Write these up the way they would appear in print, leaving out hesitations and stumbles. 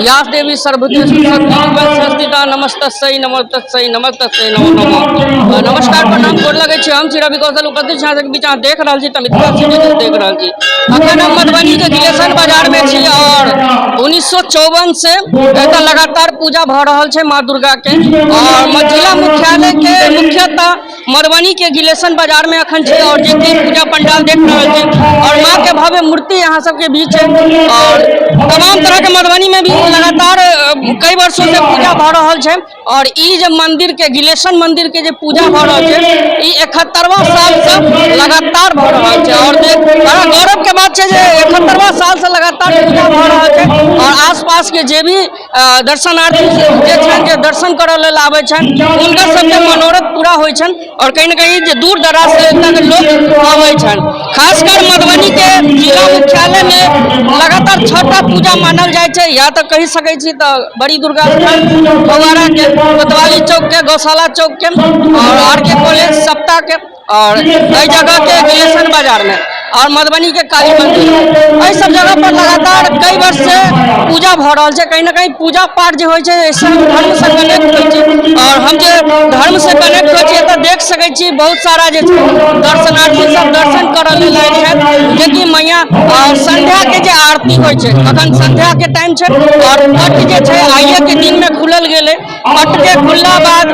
या देवी सर्वभूतेषु शक्तिरूपेण नमस्तस्यै नमस्तस्यै नमस्तस्यै नमो नमः। नमस्कार, प्रणाम, गोर लगै छी। हम छी रवि कौशल, उपस्थित छी अहाँ सबके बीच। अहाँ देख रहल छी तऽ मिथिला सिटी न्यूज देख रहल छी। अखन हम मधुबनी के गिलेशन बाजार में छी और 1954 से एतऽ लगातार पूजा भऽ रहल छै माँ दुर्गा के और जिला मुख्यालय के मुख्यतः मधुबनी के गिलेशन बाजार में अखन छी और जे कि पूजा पंडाल देख रहल छी और माँ के भव्य मूर्ति अहाँ सबके बीच है और तमाम तरह के मधुबनी में भी लगातार कई वर्षों से पूजा भऽ रहल छै और ई जे मंदिर के गिलेशन मंदिर के जे पूजा भऽ रहल छै, ई 71वां साल से लगातार भऽ रहल छै और जे बड़ा गौरव के बात छै जे 71वां साल से लगातार पूजा भऽ रहल छै और आसपास के जे भी दर्शनार्थी जे छनि, जे दर्शन करऽ लेल आबै छनि, हुनकर सबके मनोरथ पूरा होइ छनि और कहीं ना कहीं जे दूर दराज से एतऽ के लोक आबै छनि। खासकर मधुबनी के जिला मुख्यालय में लगातार छठा पूजा मानल जाइ छै, या तऽ कहि सकै छी तऽ बड़ी दुर्गा स्थान फव्वारा के, कोतवाली चौक के, गौशाला चौक के और आर के कॉलेज सप्ताह के और एहि जगह के गिलेशन बाजार में और मधुबनी के काली मंदिर, एहि सब जगह पर लगातार कई वर्ष से पूजा भऽ रहल छै। कहीं ना कहीं पूजा पाठ जे होइ छै, एहिसँ हम धर्मसँ कनेक्ट होइ छी और हम जे धर्मसँ कनेक्ट होइ छी, एतऽ देख सकै छी बहुत सारा जे छै दर्शनार्थी सब दर्शन करऽ लेल आयल छथि, जेकि मैया और संध्या के जे आरती होइ छै। अखन संध्या के टाइम छै और पट जे छै आइए के दिन में खुलल गेलै। पट के खुलला बाद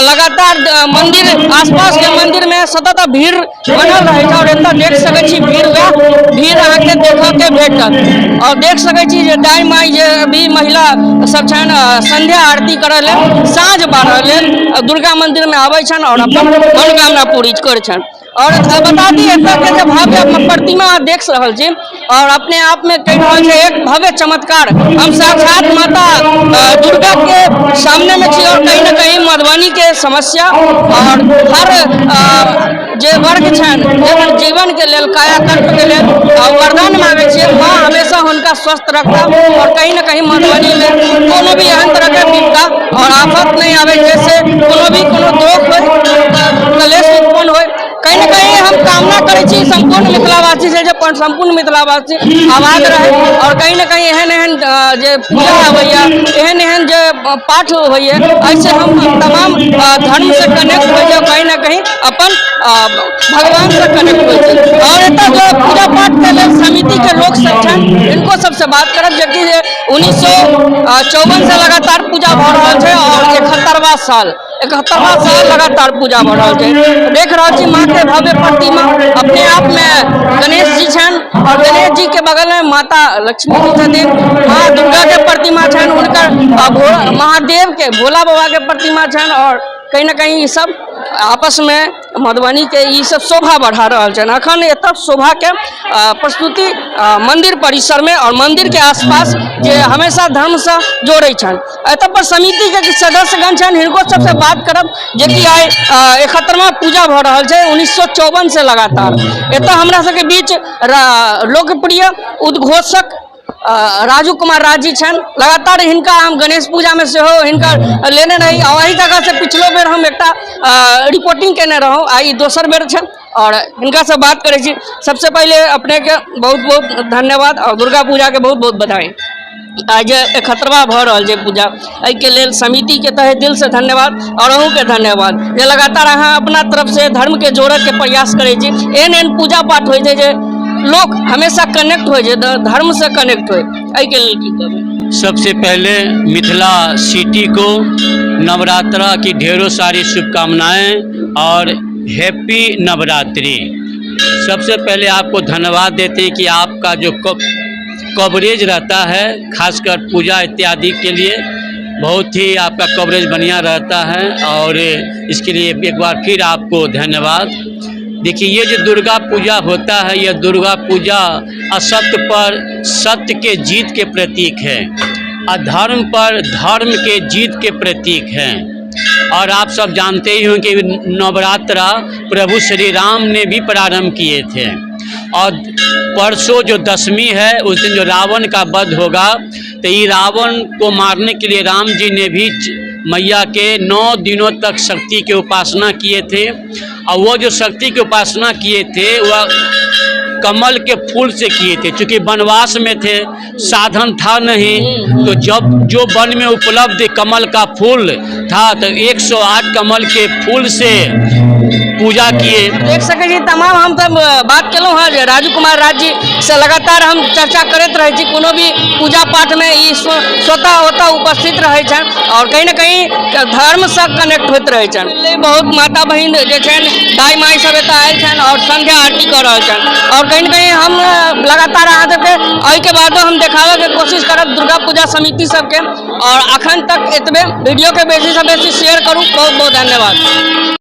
लगातार मंदिर, आसपास के मंदिर में सतत भीड़ बनल रहै छै और एतऽ देख सकै छी भीड़, वएह भीड़ अहाँके देखऽ के भेटत और देख सकै छी जे दाइ माइ जे भी महिला सब छनि, संध्या आरती करऽ लेल, साँझ बारऽ लेल दुर्गा मंदिर में आबै छनि और अपन मनोकामना पूरी करै छनि। और बता दी, एतऽ के जे भव्य प्रतिमा अहाँ देख रहल छी और अपने आप में कहि रहल छै एक भव्य चमत्कार। हम साक्षात माता दुर्गा के सामने में छी और कहीं ना कहीं मधुबनी के समस्या और हर जे वर्ग छनि, जे जीवन के लेल, कायाकल्प के लेल वरदान मांगे छियै, माँ हमेशा हुनका स्वस्थ रखता और कहीं ना कहीं मधुबनी में कोनो भी एहन तरह के विपदा और आफत नहीं आवे, जैसे कोनो भी कोनो दुख होय, कलेश उत्पन्न होय। कहीं ना कहीं हम कामना करै छी सम्पूर्ण मिथिलावासी से जे सम्पूर्ण मिथिलावासी आबाद रहे और कहीं ना कहीं एहन एहन जे पूजा आबैया, एहन एहन जे पाठ होइए, एहिसे हम तमाम धर्म से कनेक्ट होइ छै, कहीं ना कहीं अपन भगवान से कनेक्ट होइ छै। और एतऽ जो पूजा पाठ के लेल समिति के लोक सब छनि, हिनको सबसे बात करब, जेकि 1954 से लगातार पूजा भऽ रहल छै और 71वां साल, 71वां साल लगातार पूजा भऽ रहल छै। देख रहल छी माँ के भव्य प्रतिमा, अपने आप में गणेश जी छनि और गणेश जी के बगल में माता लक्ष्मी जी छथिन, माँ दुर्गा के प्रतिमा छनि, हुनकर महादेव के, भोला बाबा के प्रतिमा छनि और कहीं ना कहीं ई सब आपस में मधुबनी के ई सब शोभा बढ़ा रहल छनि। अखन एतऽ शोभा के प्रस्तुति मंदिर परिसर में और मंदिर के आसपास जे हमेशा धर्म से जोड़े छनि। एतऽ पर समिति के किछु सदस्यगण छनि, हिनको सबसे बात करब, जेकि आइ 71वां पूजा भऽ रहल छै 1954 से लगातार। एतऽ हमरा सबके बीच लोकप्रिय उद्घोषक राजू कुमार राज जी छनि। लगातार हिनका हम गणेश पूजामे सेहो हिनकर लेने रही और एहि जगह से पिछलो बेर हम एकटा रिपोर्टिंग केने रहौं। आइ ई दोसर बेर छै और हिनका से बात करै छी। सबसे पहिले अपनेके बहुत बहुत धन्यवाद और दुर्गा पूजाके बहुत बहुत बधाई। आइ जे 71वां भऽ रहल छै पूजा, एहिके लेल समितिके तहे दिल से धन्यवाद और अहूँके धन्यवाद जे लगातार अहाँ अपना तरफ से धर्मके जोड़ऽके प्रयास करै छी। एहन एहन पूजा पाठ होइ छै जे लोक हमेशा कनेक्ट होइ छै, धर्म से कनेक्ट होइ, एहिके लेल की कहबै? सबसे पहले मिथिला सिटी को नवरात्रा की ढेरों सारी शुभकामनाएं और हैप्पी नवरात्रि। सबसे पहले आपको धन्यवाद देते हैं कि आपका जो कवरेज रहता है, खासकर पूजा इत्यादि के लिए बहुत ही आपका कवरेज बढ़िया रहता है और इसके लिए एक बार फिर आपको धन्यवाद। देखिए, ये जो दुर्गा पूजा होता है, यह दुर्गा पूजा असत्य पर सत्य के जीत के प्रतीक है, अधर्म पर धर्म के जीत के प्रतीक है और आप सब जानते ही हो कि नवरात्रा प्रभु श्री राम ने भी प्रारंभ किए थे और परसों जो दशमी है, उस दिन जो रावण का वध होगा, तो ये रावण को मारने के लिए राम जी ने भी मैया के 9 दिनों तक शक्ति के उपासना किए थे और वो जो शक्ति की उपासना किए थे, वह कमल के फूल से किए थे। चूँकि वनवास में थे, साधन था नहीं, तो जब जो वन में उपलब्ध कमल का फूल था तो 108 कमल के फूल से पूजा किए। देख सकै छी तमाम हम सब बात केलहुँ हँ जे राजू कुमार राज जी से लगातार हम चर्चा करैत रहै छी। कोनो भी पूजा पाठमे ई स्वतः ओतऽ उपस्थित रहै छनि आओर कहीं ने कहीं धर्मसँ कनेक्ट होइत रहै छनि। बहुत माता बहिन जे छनि, दाइ माइ सब एतऽ आयल छनि आओर संध्या आरती कऽ रहल छनि। आओर कहीं ने कहीं हम लगातार अहाँ सबके एहिके बादो हम देखाबैके कोशिश करब दुर्गा पूजा समिति सबके। आओर अखन तक एतबे। वीडियोके बेसीसँ बेसी शेयर करू। बहुत बहुत धन्यवाद।